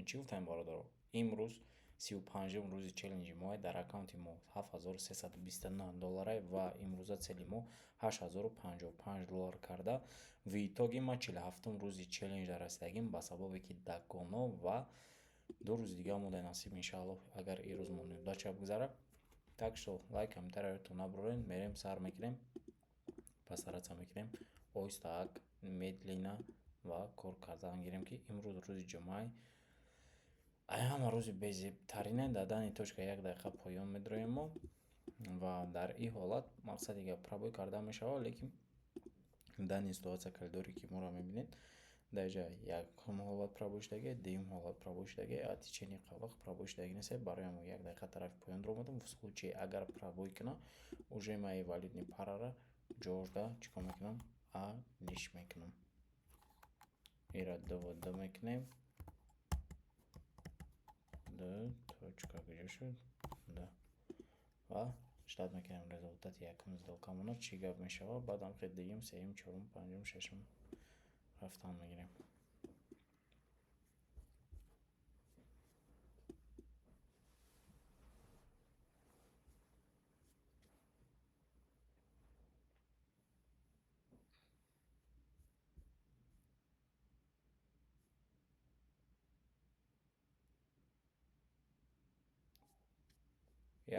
Чӣ гуфтаем, бародаро? Имрӯз 35-ум рӯзи челленҷи мо, дар аккаунти мо 7329 доллара ва имрӯза цели мо 8055 доллар карда. В итоге ма 47-ум рӯзи челленҷ расидагим, ба сабабе ки догоно ва 2 рӯзи дига монда насиб, иншааллоҳ, агар ин рӯз мо неудача бигзарад. Так что лайк, комментария ёдтон набурен. Мерем, сар мекунем, постараться мекунем оҳистаак, медленно ва кор кардан гирем, ки имрӯз рӯзи ҷумъаи ай ҳама рӯзи безебтарине. Дар данный точка як дақиқа поён медроем мо ва дар ин ҳолат, мақсади гап, пробой карда мешавад, лекин данный ситуация, коридоре ки моро мебинед, дар инҷа якум ҳолат пробой шудагӣ, дуюм ҳолат пробой шудагӣ, а течение вақт пробой шудагӣ нест. Барои ҳамон як дақиқа тарафи поён омадам. В случае агар пробой кунам, уже ман ин валютный параро ҷожда чӣ кор мекунам? Алиш мекунам. Ира дува д мекунем, д точка куҷо шуд, д, ва ждать мекунем результати якум сделкамона, чӣ гап мешавад. Баъдам хел дуюм, сеюм, чорум, панҷум, шашум рафтан мегирем.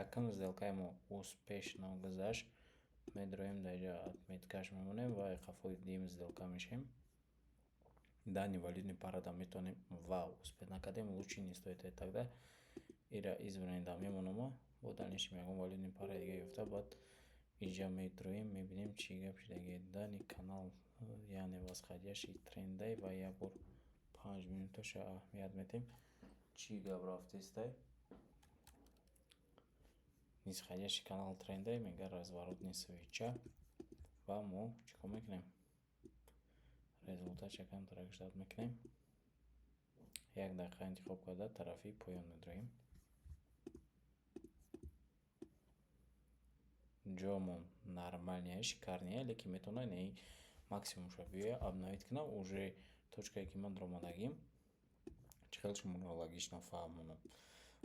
Якум сделкаи мо успешно гузашт. Медроем, дар инҷа отметкаш мемонем ва қафои дуюм сделка мешавем. Данный валютный парада метавонем ва успеть накардем, лучше не стоит тогда. Ира избранный да мемонам, бо дальнейшем ягон валютный параи дига ёфта, баъд инҷа медроем, мебинем, чӣ гап шудаги. Данный канал, яъне восходящий трендай, ва як бор 5 минуташа аҳамият медиҳем, чӣ гап рафтестай. Нисходящий канал трендай, мега разворотный свеча, ва мо чӣ кор мекунем? Результатша камтарак ждать мекунем. Як дақиқа интихоб карда, тарафи поён медроем. Ҷомон нормальная, шикарная, лекин метавонад ин максимумша биёя, обновить кунам уже точкае ки ман даромадагим. Чӣ хел шуморо логично фаҳмонам?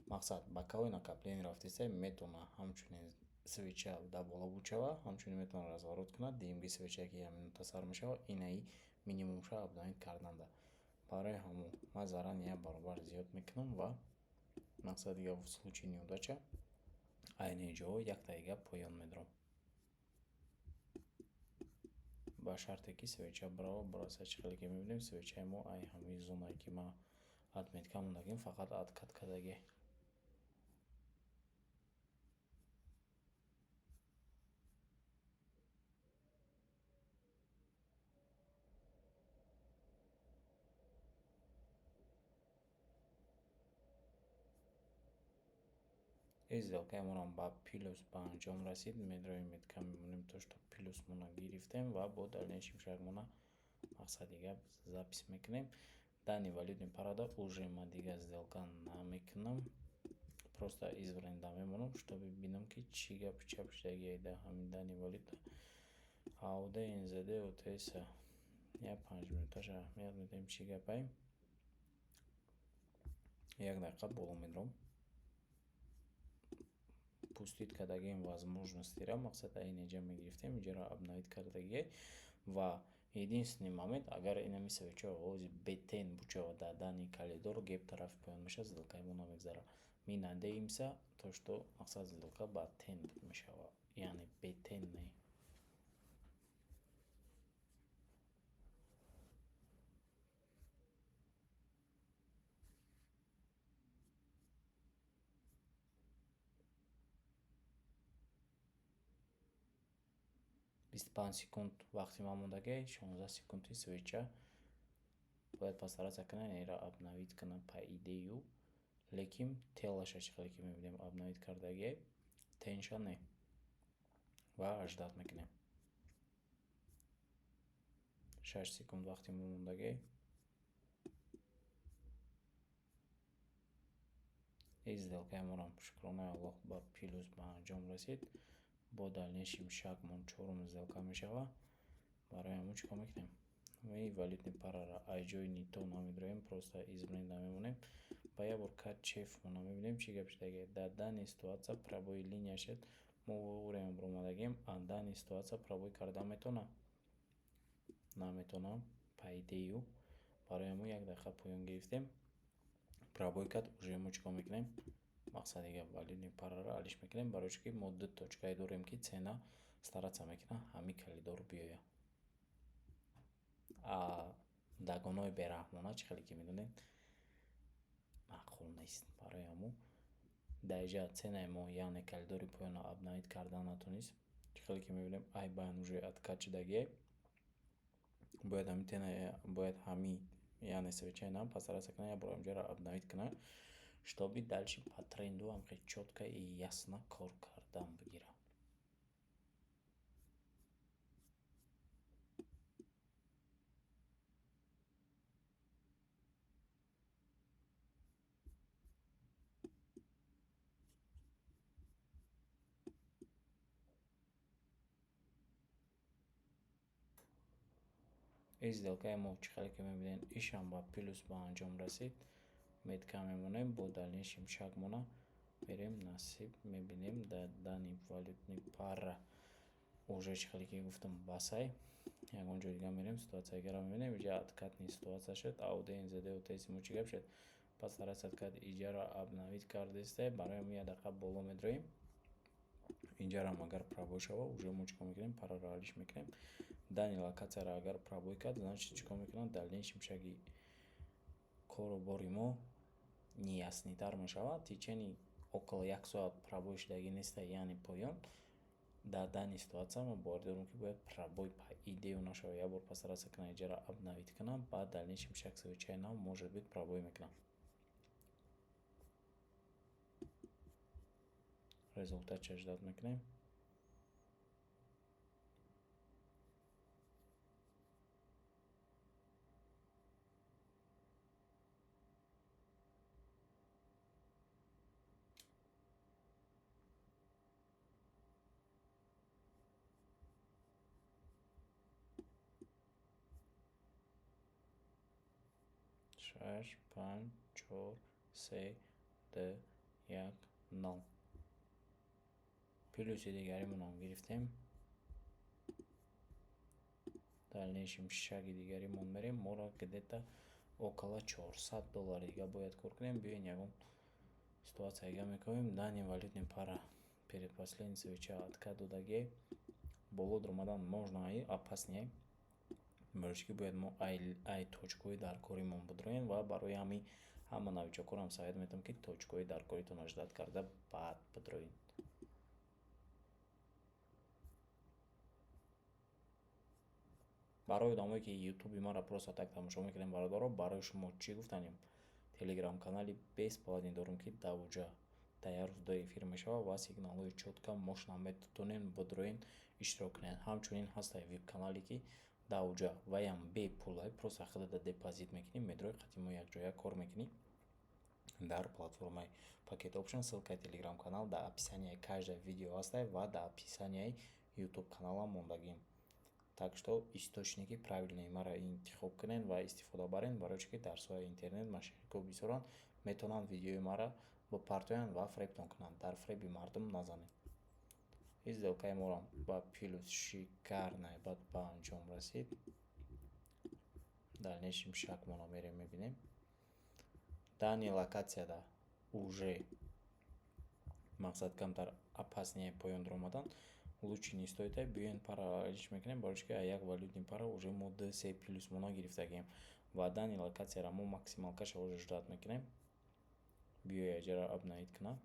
Мақсад, боковой накопление рафтеста, метавонад ҳамчунин свеча дар боло буд шава, ҳамчунин метавонад разворот кунад. Дуюмги свечае ки як минута сар мешавад, инаи минимумша обновить карданда. Барои ҳамон ман заранее як баробар зиёд мекунам ва, мақсад, дига в случае неудача айни ҷо якта дига поён медорам, ба шарте ки свеча бирава, бираса. Чӣ хеле ки мебинем, свечаи мо ай ҳамин зонае ки ман отметка мондагим, фақат откат кардагӣ. Ин сделкаи моам ба плюс ба анҷом расид. Медроем, метка мемонем, то что плюсмона гирифтем, ва бо дальнейшем шагмона, мақсади гап, запись мекунем. Данный валютный парада уже ман дигар сделка намекунам, просто избранный да мемонам, чтобы бинам, ки чӣ гапи чап шудагие дар ҳамин данный валюта. AUD NZD OTC як 5 минуташа аҳамият медиҳем, чӣ гапае. Як дақиқа боло медорам, пустить кардагием возможностира. Мақсад, ин инҷа мегирифтем, инҷаро обновить кардагие. Ва единственный момент, агар инами свеча оғози бетен бучавад дар данный коридор, геп тарафи поён мешавад, сделкаи мо намегзарад. Мы надеемся, то что, мақсад, сделка ба тень мешавад, яъне бетен не. 25 секунд вақти ман мондагӣ, 16 секунди свеча бояд постараться кунад инро обновить кунад, по идее. Лекин телаша, чӣ хеле ки мебинем, обновить кардагӣ, теньша не. Ва ждать мекунем. 6 секунд вақти мо мондагӣ. Ин сделкаи моам, шукронаи Аллоҳ, ба плюс ба анҷом расид. Бо дальнейшем шагмон чорум сделка мешавад. Барои ҳамон чӣ кор мекунем? Ин валютный параро аз ҷои нито намедроем, просто избранный намемонем. Як бор CAD CHF-мона мебинем, чӣ гап шудагӣ. Дар данный ситуация пробой линия шуд. Мо вовремя баромадагем, а данный ситуация пробой карда метавонам? Наметавонам, по идею. Барои ҳамон як дақиқа поён гирифтем. Пробой кард, уже мо чӣ кор мекунем? Мақсади гап, валютный параро алиш мекунем, барои чӣ ки мо ду точкае дорем, ки цена стараться мекунад ҳамин коридор биёяд. А догонаҳои бераҳмона, чӣ хеле ки медонед, маъқул нест. Барои ҳамон дар инҷа ценаи мо, яъне коридори поёнро обновить кардан натонист. Чӣ хеле ки мебинем, ай байн уже откат шудагиай. Бояд ҳамин тена, бояд ҳамин, яъне свечаи нам постараться кунад, як бор ҳаминҷаро обновить кунад, чтобы дальше по тренду ҳамхел чётко и ясно кор кардан бигирад. Ин сделкаи мо, чӣ хеле ки мебинед, ишам ба плюс ба анҷом расид. Метка мемонем, бо дальнейшем шагмона мерем, насиб мебинем. Дар данный валютный пара уже, чӣ хеле ки гуфтам, басай. Ягон ҷои дига мерем, ситуатсияи дигаро мебинем. Инҷа откатный ситуация шуд. AUD NZD OTC мо чӣ гап шуд? Постараться кард, иҷаро обновить кардесте. Барои ҳамин як дақиқа боло медроем. Инҷарам агар пробой шава, уже мо чӣ кор мекунем? Параро алиш мекунем. Данный локатсияро агар пробой кард, значит, чӣ кор мекунад? Дальнейшем шаги кору бори мо неяснитар мешавад. Течение около як соат пробой шудагӣ неста, яъне поён. Дар данный ситуация мо боварӣ дорем, ки бояд пробой по идею нашавад. Як бор постараться кунад, иҷаро обновить кунад, баъд дальнейшем шаг свечаи нав, может быть, пробой мекунад. Результатша ждать мекунем. Шаш, панҷ, чор, се, ду, як, нол. Плюси дигаримонам гирифтем. Дальнейшем шаги дигаримон мерем. Моро где-то около 400 доллари дига бояд кор кунем. Биёен, ягон ситуация дига мекунем. Данный валютный пара перед последний свеча откат додагӣ. Боло дуромадан можно, опаснее, барои чӣ ки бояд мо ай точкаҳои даркоримон бидроем. Ва барои ҳамин ҳама новичокҳоро совет метавам, ки точкаҳои даркоритонро ждать карда, баъд бидроед. Барои одамое ки ютуби маро просто так тамошо мекунед, бародаро, барои шумо чӣ гуфтанем? Телеграм-канали бесплатный дорем, ки давоҷа дар як рӯз ду эфир мешавад ва сигналҳои чётко мощно метавонед бидроен, иштирок кунед. Ҳамчунин ҳастае вип-канале, ки давоҷа ваям бепулай, просто худата депозит мекунӣ, медрои, қати мо якҷоя кор мекунӣ дар платформаи Pocket Option. Ссылкаи телеграм-канал дар описанияи каждое видео ҳастае ва дар описанияи ютуб каналам мондагим. Так что источники правильные маро интихоб кунед ва истифода баред, барои чӣ ки дар соҳаи интернет мошенникҳо бисёранд, метавонанд видеои маро бипартоянд ва фребтон кунанд. Дар фреби мардум назанед. Ин сделкаи моро ба плюс шикарная баъд ба анҷом расид. Дальнейшем шагмонро мерем, мебинем. Данный локатсияда уже мақсад камтар опаснее поён дуромадан лучше не стоит. Биёен, пара алиш мекунем, барои чӣ ки як валютный пара уже мо ду, се плюс мо нагирифтагием ва данный локатсияро мо максималкаша уже ждать мекунем. Биёя, иҷаро обновить кунам.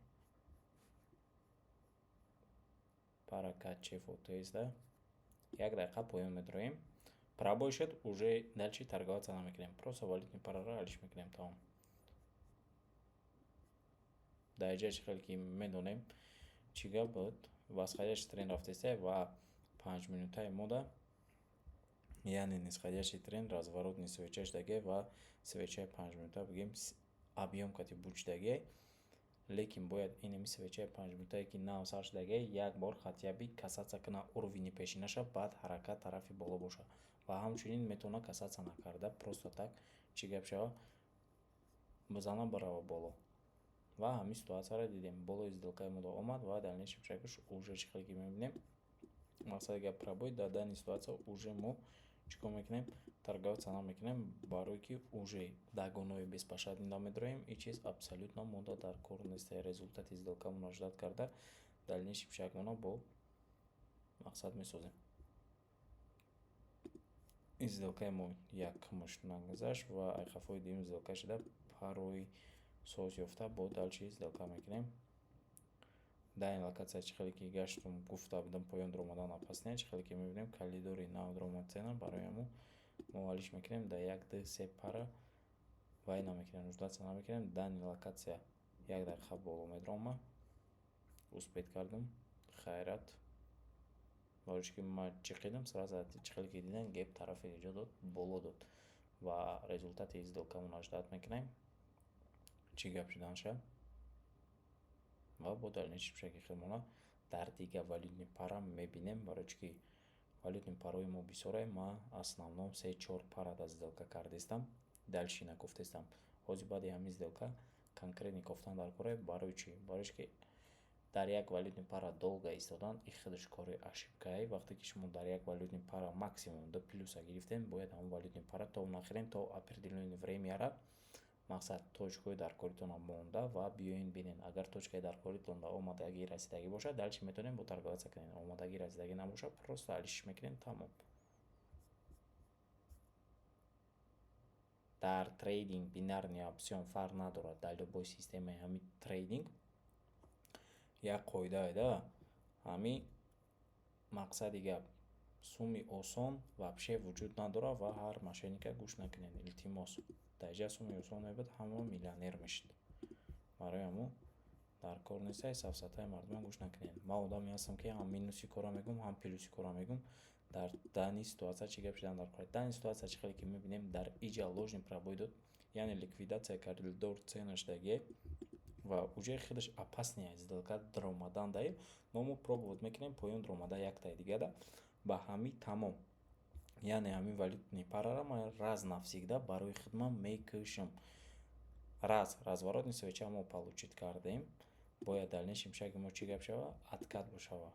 Пара CAD CHF OTC як дақиқа поён медроем. Пробой шуд, уже дальше торговаться намекунем, просто валютный параро алиш мекунем, тамом. Дар инҷа, чӣ хеле ки медонем, чӣ гап буд? Восходящий тренд рафтеста ва 5 минутаи мода, яъне нисходящий тренд разворотный свеча шудагиай ва свечаи 5 минута, бигем, объём кати буд шудагиай. Лекин бояд инами свечаи 5 минутае, ки нав сар шудагиай, як бор хотя бы касаться кунад уровени пешинаша, баъд ҳаракат тарафи боло бошад. Ва ҳамчунин метавонад касаться накарда, просто так, чӣ гап шава. Бизана, бирава боло. Ва ҳамин ситуатсияро дидем. Болои сделкаи мо омад ва дальнейшем шакш уже чӣ хеле ки мебинем, мақсади гап, пробой. Дар данный ситуация уже мо чӣ кор мекунем? Торговаться намекунем, барое ки уже догонои беспощадный намедроем. Ин чиз абсолютно мода дар кор нест. Результати сделкамонро ждать карда, дальнейшем шагмона бо мақсад месозем. Ин сделкаи мо якмаш нагузашт ва айқафои дуюм сделка шуда парои соз ёфта, бо дальше сделка мекунем. Дар ин локатсия, чӣ хеле ки гаштум, гуфта будам, поён дуромадан опасный. Чӣ хеле ки мебинем, коридори нав дуромад цена. Барои ҳамун мо валиш мекунем дар як, ду, се пара, вай намекунем, нуждаться намекунем. Данный локатсия як дақиқа боло медиромад, успеть кардум, хайрат, барои чӣ ки ман чиқидам сразу. Чӣ хеле ки дидем, геп тарафи ҷо дод, боло дод ва результати сделкамонро ждать мекунем, чӣ гап шуданша, ва бо дальнейшем шакли худмона дар дигар валютный пара мебинем. Барои чӣ ки валютный параҳои мо бисёре, ман основном се, чор пара дар сделка кардистам, дальше накофтестам. Ҳозир баъди ҳамин сделка конкретно кофтан дар кора. Барои чӣ? Барои чӣ ки дар як валютный пара долго истодан ин худаш кори ошибкае. Вақте ки шумо дар як валютный пара максимум ду плюса гирифтем, бояд ҳамон валютный пара то нахӯрем, то определённый времяра, мақсад, точкаҳои даркоритонро монда ва биёен бинен. Агар точкаи даркоритон ба омадагӣ расидагӣ бошад, дальше метавонем бо торговаться кунем. Омадагӣ расидагӣ набошад, просто алишиш мекунем, тамом. Дар трейдинг бинарный опцион фарқ надорад, дар любой системаи ҳамин трейдинг як қоидае да ҳамин. Мақсади гап, суми осон вообще вуҷуд надорад ва ҳар мошенника гӯш накунед, илтимос. Дар инҷа суми осон мебуд, ҳама миллионер мешуд. Барои ҳамун дар кор нестае, сафсатаи мардумро гӯш накунед. Ман одаме ҳастам, ки ҳам минуси корро мегӯм, ҳам плюси корро мегӯм. Дар данный ситуация чӣ гап шудан дар кор? Данный ситуация, чӣ хеле ки мебинем, дар иҷа ложный пробой дод, яъне ликвидация коридор цена шудагие ва уже худаш опасный сделка даромадан даем, но мо пробовать мекунем поён даромада яктаи дигада ба ҳамин тамом. Яъне ҳамин валютный параро ман раз навсегда барои худман мекушам. Раз разворотный свеча мо получить кардем, бояд дальнейшем шаги мо чӣ гап шава? Откат бошава.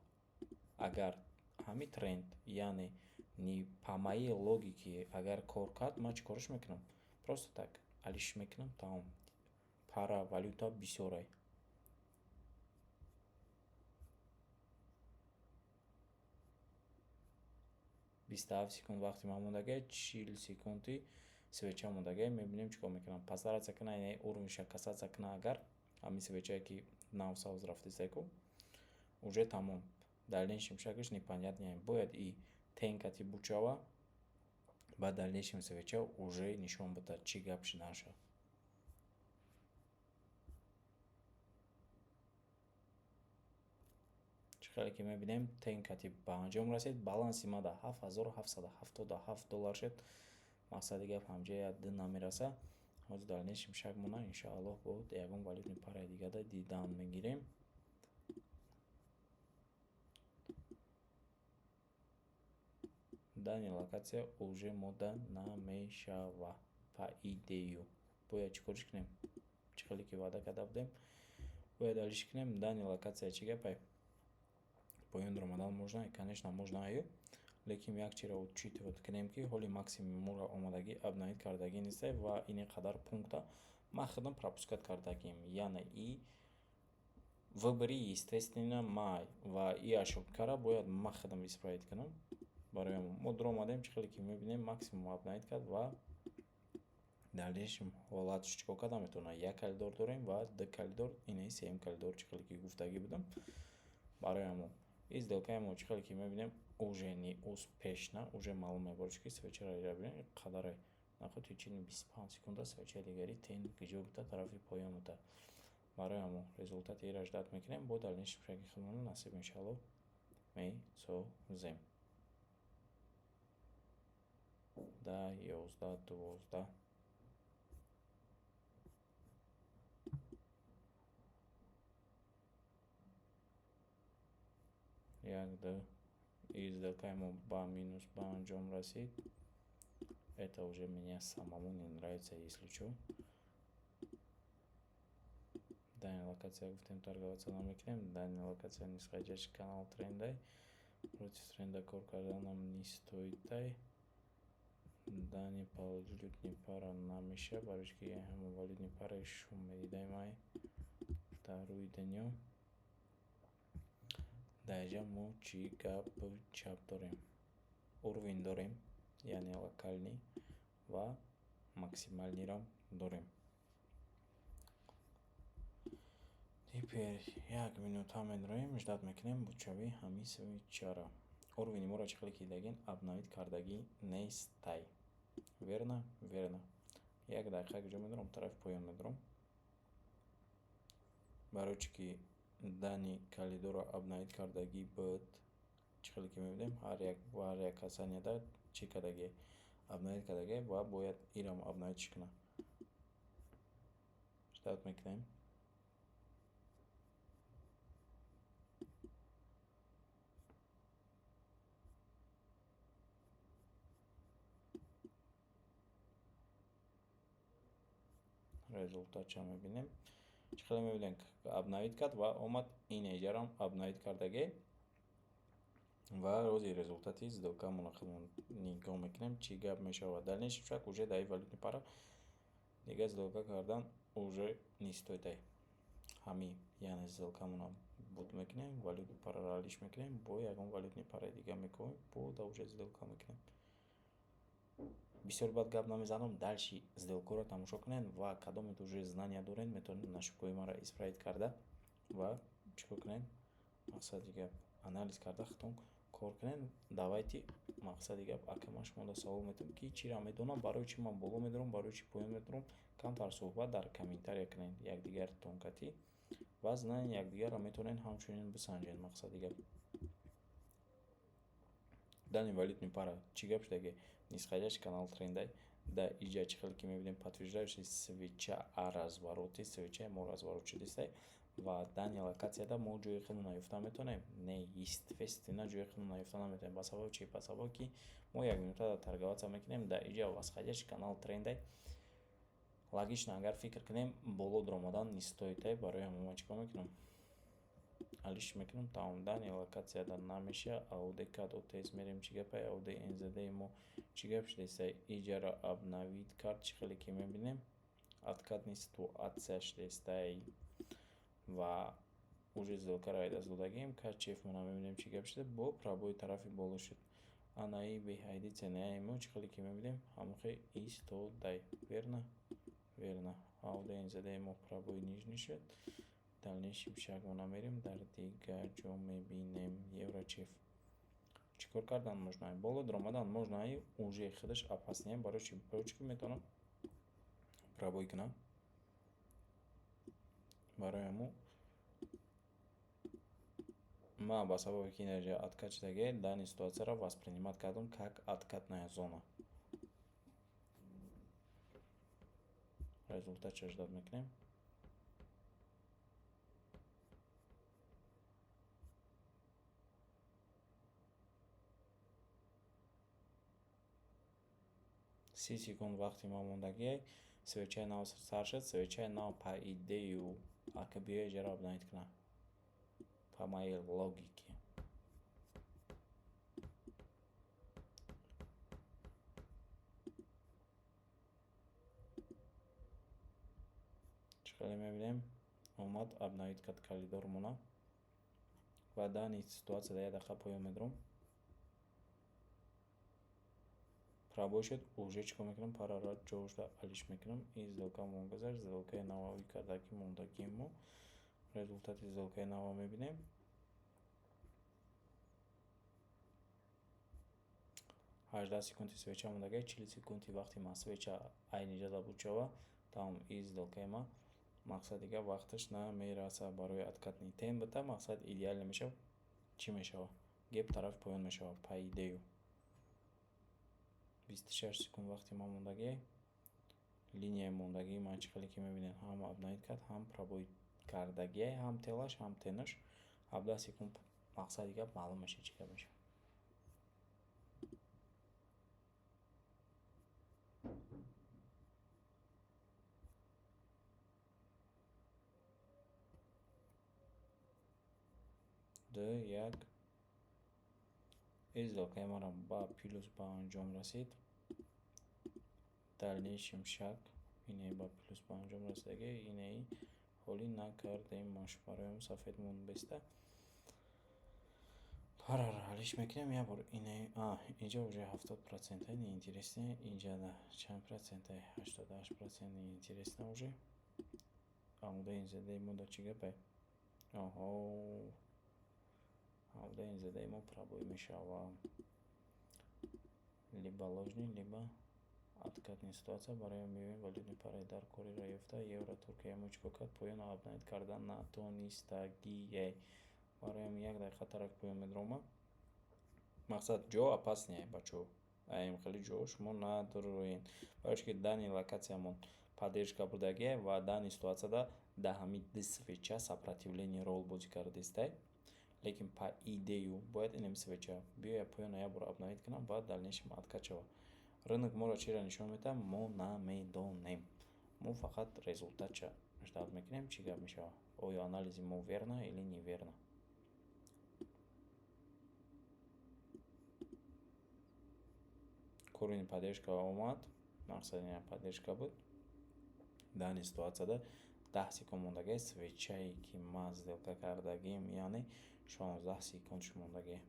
Агар ҳамин тренд, яъне не по моей логике, агар кор кард, ман чӣ кораш мекунам? Просто так алиш мекунам, тамом. Пара валюта бисёрай. 27 секунд вақти ман мондагиа, 40 секунди свеча мондагиа. Мебинем, чӣ кор мекунам. Постараться кунам, яъне уровеньша касаться кунам. Агар ҳамин свечае ки нав сабз рафтистаку, уже тамом, дальнейшем шагаш непонятный. Бояд и тень кати бучава, баъд дальнейшем свеча уже нишон бидад, чӣ гап шуданша. Чӣ хеле ки мебинем, тень кати ба анҷом расид. Баланси ма дар 7777 доллар шуд. Мақсади гап, ҳамҷоя як ду намераса. Ҳозир дальнейшем шаг мона, иншоаллоҳ, бо ягон валютный параи дигада дидан мегирем. Данный локатсия уже мода намешава, по идее. Бояд чӣ кориш кунем? Чӣ хеле ки ваъда карда будем, бояд алиш кунем. Данный локатсия чӣ гапай? Поён даромадан можно, конечно, можно аю, лекин як чиро учитывать кунем, ки ҳоли максимум моро омадагӣ обновить кардагӣ нестай ва ин қадар пункта ман худам пропускать кардагим. Яъне и выбори естественно май ва и ошибкара бояд ман худам исправить кунам. Барои мо дуромадем, чӣ хеле ки мебинем, максимум обновить кард ва дальнейшем ҳолатш чӣ кор карда метавонад? Як коридор дорем ва ду коридор, инаи сеюм коридор, чӣ хеле ки гуфтагӣ будам. Барои ҳамон и сделкаи мо, чӣ хеле ки мебинем, уже не успешна, уже маълум мебошад, ки свечаро бинем, қадаре наход течение 25 секунда свечаи дигари тень киҷо бута, тарафи поён бута. Барои ҳамон результати ира ждать мекунем, бо дальнейшем шаги худмона насиб, иншааллоҳ, месозем. 10, 11, 12. Як, ду. И сделкаи мо ба минус ба анҷом расид. Это уже меня самому не нравится, если чё. Данный локация гуфтем, торговаться намекунем. Данный локация нисходящий канал трендай. Против тренда кор карданам не стоитай. Данный валютный пара намеша, барои ки ҳамон валютный параи шум медидаем ай дар рӯи дунё. Дар инҷа мо чӣ гапу чап дорем? Уровень дорем, яъне локальный ва максимальныйрам дорем. Теперь як минута медроем, ждать мекунем бучави ҳамин свечара. Уровени моро чӣ хеле ки дидагин, обновить кардагӣ нестай. Верно? Верно. Як дақиқа куҷо медорам? Тарафи поён медорам. Барои чӣ ки данный коридорро обновить кардагӣ буд, чӣ хеле ки мебинем, ҳар як касанияда чӣ кардагӣ? Обновить кардагӣ ва бояд ирам обновить кунад. Ждать мекунем. Результатша мебинем. Чӣ хеле мебинем, обновить кард ва омад ин эҷарам обновить кардагӣ ва рӯзи результати сделкамонро худмон нигоҳ мекунем, чӣ гап мешавад. Дальнейший шаг уже дар ин валютный пара дигар сделка кардан уже не стоит. Ҳамин, яъне сделкамонро буд мекунем, валютный параро алиш мекунем, бо ягон валютный параи дига мекунем, бо да уже сделка мекунем. Бисёр бад гап намезанам, дальше сделкаро тамошо кунед ва кадомет уже знания доред, метавонед ошибкаҳои маро исправить карда ва чӣ кор кунед? Мақсади гап, анализ карда худтон кор кунед. Давайте, мақсади гап, ака, ман шуморо савол метавам, ки чиро медонам, барои чӣ ман боло медорам, барои чӣ поён медорам. Камтар суҳбат дар комментария кунед якдигартон катӣ ва знания якдигарро метавонед ҳамчунин бисанҷед. Мақсади гап, данный валютный пара чӣ гап шудагӣ? Нисходящий канал трендай. Дар иҷа чӣ хеле ки мебинем, подтверждающий свеча а развороти свечаи мо разворот шудистай ва данный локатсияда мо ҷои худро наёфта метавонем? Не, естественно, ҷои худро наёфта наметавонем. Ба сабаби чӣ? Ба сабаби ки мо як минута торговаться мекунем, дар иҷа восходящий канал трендай. Логично агар фикр кунем, боло дуромадан не стоит. Барои ҳамон ман чӣ кор мекунам? Алиш мекунам, тамом. Данный локатсияда намеша. AUD CAD OTC мерем, чӣ гапай? AUD NZD мо чӣ гап шудеста? Иҷаро обновить кард, чӣ хеле ки мебинем, откатный ситуация шудестай ва уже сделкаро айдаст додагим. CAD CHF-мона мебинем, чӣ гап шуда, бо пробой тарафи боло шуд. Анаи беҳайди ценаи мо, чӣ хеле ки мебинем, ҳамохел истодай. Верно? Верно. AUD NZD мо пробой нижний шуд. Дальнейший шагмона мерем, дар дигар ҷо мебинем. Евро CHF чӣ кор кардан можно? Боло дуромадан можно, уже худаш опасный. Барои чӣ? Барои чӣ ки метавонам пробой кунам. Барои ҳамун ман ба сабаби ки инҷа откат шудагӣ, данный ситуатсияро воспринимать кардам как откатная зона. Результатша ждать мекунем. 30 секунд вақти ма мондагиай. Свечаи нав сар шуд. Свечаи нав, по идее, ака биёя иҷаро обновить кунам, по моей логике. Чӣ хеле мебинем, омад, обновить кард коридормона ва данный ситуатсияда як дақиқа поён медорам. Пробой шуд, уже чӣ кор мекунам? Параро ҷошда алиш мекунам. Ин сделкамон гузашт. Сделкаи навави кардаки мондагии мо, результати сделкаи нава мебинем. 18 секунди свеча мондагӣ, 40 секунди вақти ман свеча айни ҷа забуд шава, тамом, ин сделкаи ман, мақсад дигар вақташ намерасад барои откатный темп бита. Мақсад идеально мешавад, чӣ мешавад? Геп тарафи поён мешавад, по идее. 26 секунд вақти ман мондагӣ. Линияи мондагии ман, чӣ хеле ки мебинед, ҳам обновить кард, ҳам пробой кардагиай, ҳам телаш, ҳам тенаш. 17 секунд, мақсади гап, маълум мешавад, чӣ гап мешавад. Ду, як. И сделкаи маро ба плюс ба анҷом расид. Дальнейший шаг ине ба плюс ба анҷом расидагӣ, инаи ҳолӣ накардемаш, барои сафед монбеста. Параро ҳалиш мекунем як бор. Инаи инҷа уже 70%, неинтересно. Инҷа чанд процентай? 88%, неинтересно уже. AUD NZD мо дар чӣ гапе? Оҳо, AUD NZD мо пробой мешавад. Либо ложный, либо откатный ситуация. Барои мебинем, валютный параи дар кориро ёфта. Евро Туркия мо чӣ кор кард? Поён обновить карда натонистагие. Барои як дақиқа тарафи поён медрома. Мақсад, ҷо опасный, бачаҳо. Аим хеле ҷо шумо надороен. Барои ки данный локатсиямон поддержка будагие ва данный ситуатсияда дар ҳамин ду свеча сопротивление рол бозӣ кардистай. Лекин по идее бояд инами свеча биёяд поёна, як бор обновить кунам, баъд дальнейшем откат шавад. Рынок моро чиро нишон медиҳад, мо намедонем. Мо фақат результатша ждать мекунем, чӣ гап мешавад. Оё анализи мо верно или неверно. Корини поддержка омад, мақсад ина поддержка буд. Данный ситуатсияда 10 секунд мондагӣ свечае, ки ман сделка кардагим, яъне 16 секундш мондагӣ.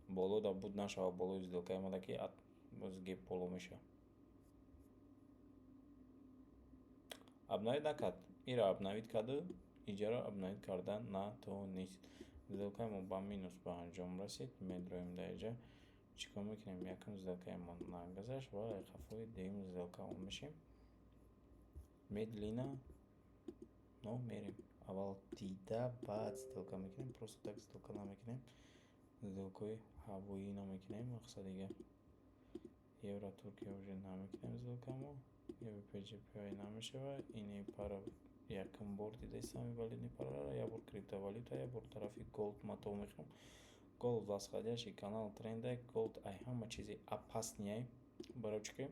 Боло да буд нашавад, болои сделкаи омада, ки боз геп боло мешавад. Обновить накард. Иро обновить карду, иҷаро обновить карда натонист. Сделкаи мо ба минус ба анҷом расид. Медроем дар инҷа. Чӣ кор мекунем? Якум сделкаи мо нагузашт ва қафои дуюм сделкаон мешем. Медленно, но мерем. Аввал дида, баъд сделка мекунем. Просто так сделка намекунем. Сделкаҳои ҳавоӣ намекунем. Мақсади гап, евро Туркия уже намекунем сделкамо. GBP намешавад. Ини пара якум бор дидаистам, валютный параро. Як бор криптовалюта, як бор тарафи голд ма то мехоҳам. Голд восходящий канал тренда. Голд ай ҳама чизи опасный. Барои чӣ ки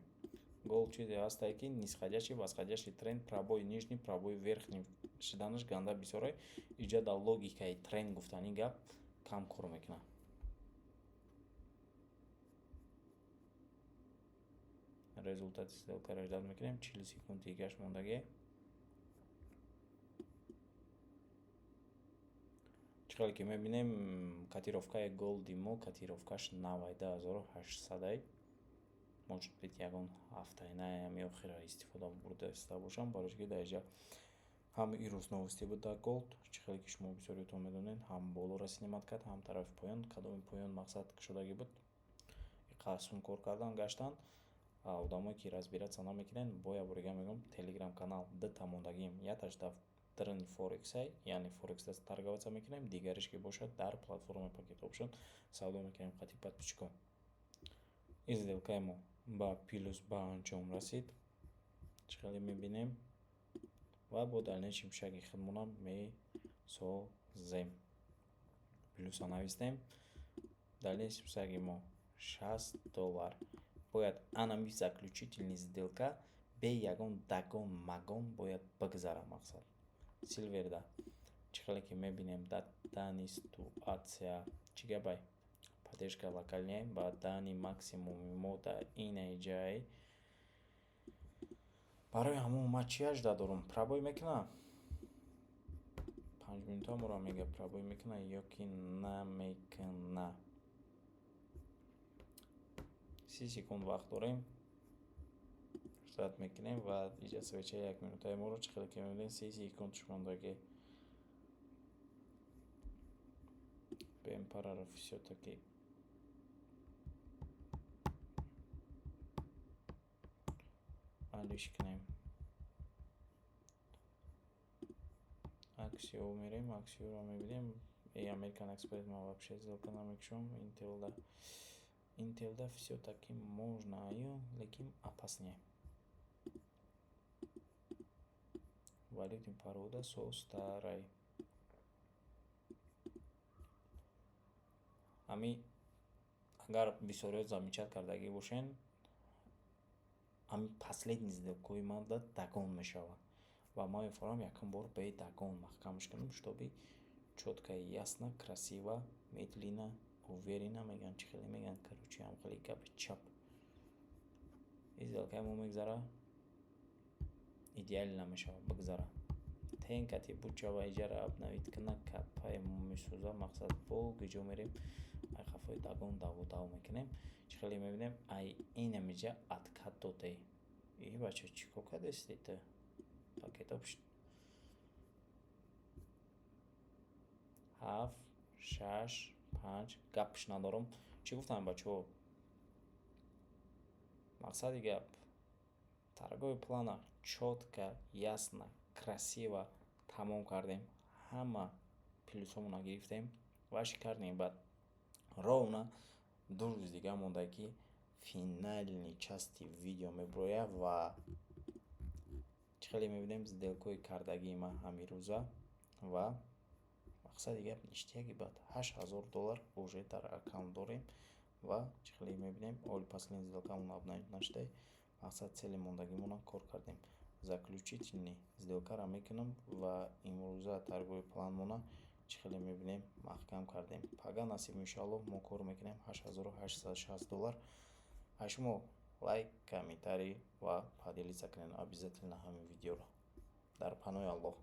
голд чизе ҳастае, ки нисходящий, восходящий тренд, пробой нижний, пробой верхний шиданаш ганда бисёре. Иҷа дар логикаи тренд гуфтани гап кам кор мекунад. Результати сделкаро ждать мекунем. 40 секунд дигаш мондагӣ. Чӣ хеле ки мебинем, котировкаи голди мо, котировкаш навай 2800-ай. Может быть, ягон ҳафтаи ами охира истифода бурдаиста бошам, барои ки дар инҷа ҳам ирӯз новости буд дар голд. Чӣ хеле ки шумо бисёриётон медонед, ҳам боло расинимат кард, ҳам тарафи поён. Кадоми поён мақсад кушодагӣ буд, иққадар кор кардан гаштанд. Одамое ки разбираться намекунанд, бо як бор дига мегӯям, телеграм канал дута мондагием. Якташ дар даруни форексай, яъне форекс торговаться мекунем, дигариш ки бошад, дар платформаи Pocket Option савдо мекунем қати подписчикон. Ин сделкаи мо ба плюс ба анҷом расид, чӣ хеле мебинем, ва бо дальнейшем шаги худмонам месозем. Плюса навистем. Дальнейшем шаги мо 60 доллар. Бояд анами заключительный сделка бе ягон дагон магон бояд бигзара. Мақсад, силверда чӣ хеле ки мебинем, дар данный ситуация чӣ гапай? Поддержка локальный ба данный максимуми мо дар инаи ҷай. Барои ҳамон ман чӣ ажда дорам? Пробой мекунам 5 минута моро, мега пробой мекуна ё ки намекуна. 30 секунд вақт дорем, ждать мекунем ва иҷа свечаи якминутаи моро, чӣ хеле ки мебинем, 30 секундш мондагӣ. Бем, параро всё-таки алиш кунем. Аксио мерем, аксиоро мебинем. И American Express ман вообще сделка намекушам. Интелда, интелда всё-таки можно, аю, лекин опаснее. Валютный парода состарай. Ҳами агар бисёриҳо замечать кардагӣ бошен, ҳами последний сделкаҳои ман дагон мешавад. Ва ман мефаҳмам, якум бор бе догон маҳкамаш кунам, чтобы чётко, ясно, красиво, медленно, уверенно мегӯянд, чӣ хеле мегӯянд, короче, ҳам хеле гапи чап. И сделкаи мо мегзара, идеально мешавад, бигзара. Тен кати бучава, иҷара обновить куна, капаи мо месӯза. Мақсад, бо гиҷо мерем, ай хафои догон даву дав мекунем. Чӣ хеле мебинем, ай инамиҷа откат додем. И бача, чӣ кор кардасти ту? Пакето пушт ҳафт, шаш, панҷ, гапш надорам. Чӣ гуфтам, бачаҳо? Мақсади гап, торговый плана чётко, ясно, красиво тамом кардем, ҳама плюсҳомонро гирифтем ва шикардем. Баъд ровно 2 рӯзи дига монда, ки финальный части видео мебирояд. Ва чӣ хеле мебинем, сделкаҳои кардагии ман ҳамин рӯза ва мақсади гап, ништяки. Баъд 8000 доллар уже дар аккаунт дорем. Ва чӣ хеле мебинем, оли последний сделкамон обновить нашуда. Мақсад, цели мондагимонро кор кардем. Заключительный сделкаро мекунам ва имрӯза торговый планмона, чӣ хеле мебинем, маҳкам кардем. Пага насиб, иншоаллоҳ, мо кор мекунем 8860 доллар. А шумо лайк, комментарий ва поделиться кунед обязательно ҳамин видеоро. Дар паноҳи Аллоҳ.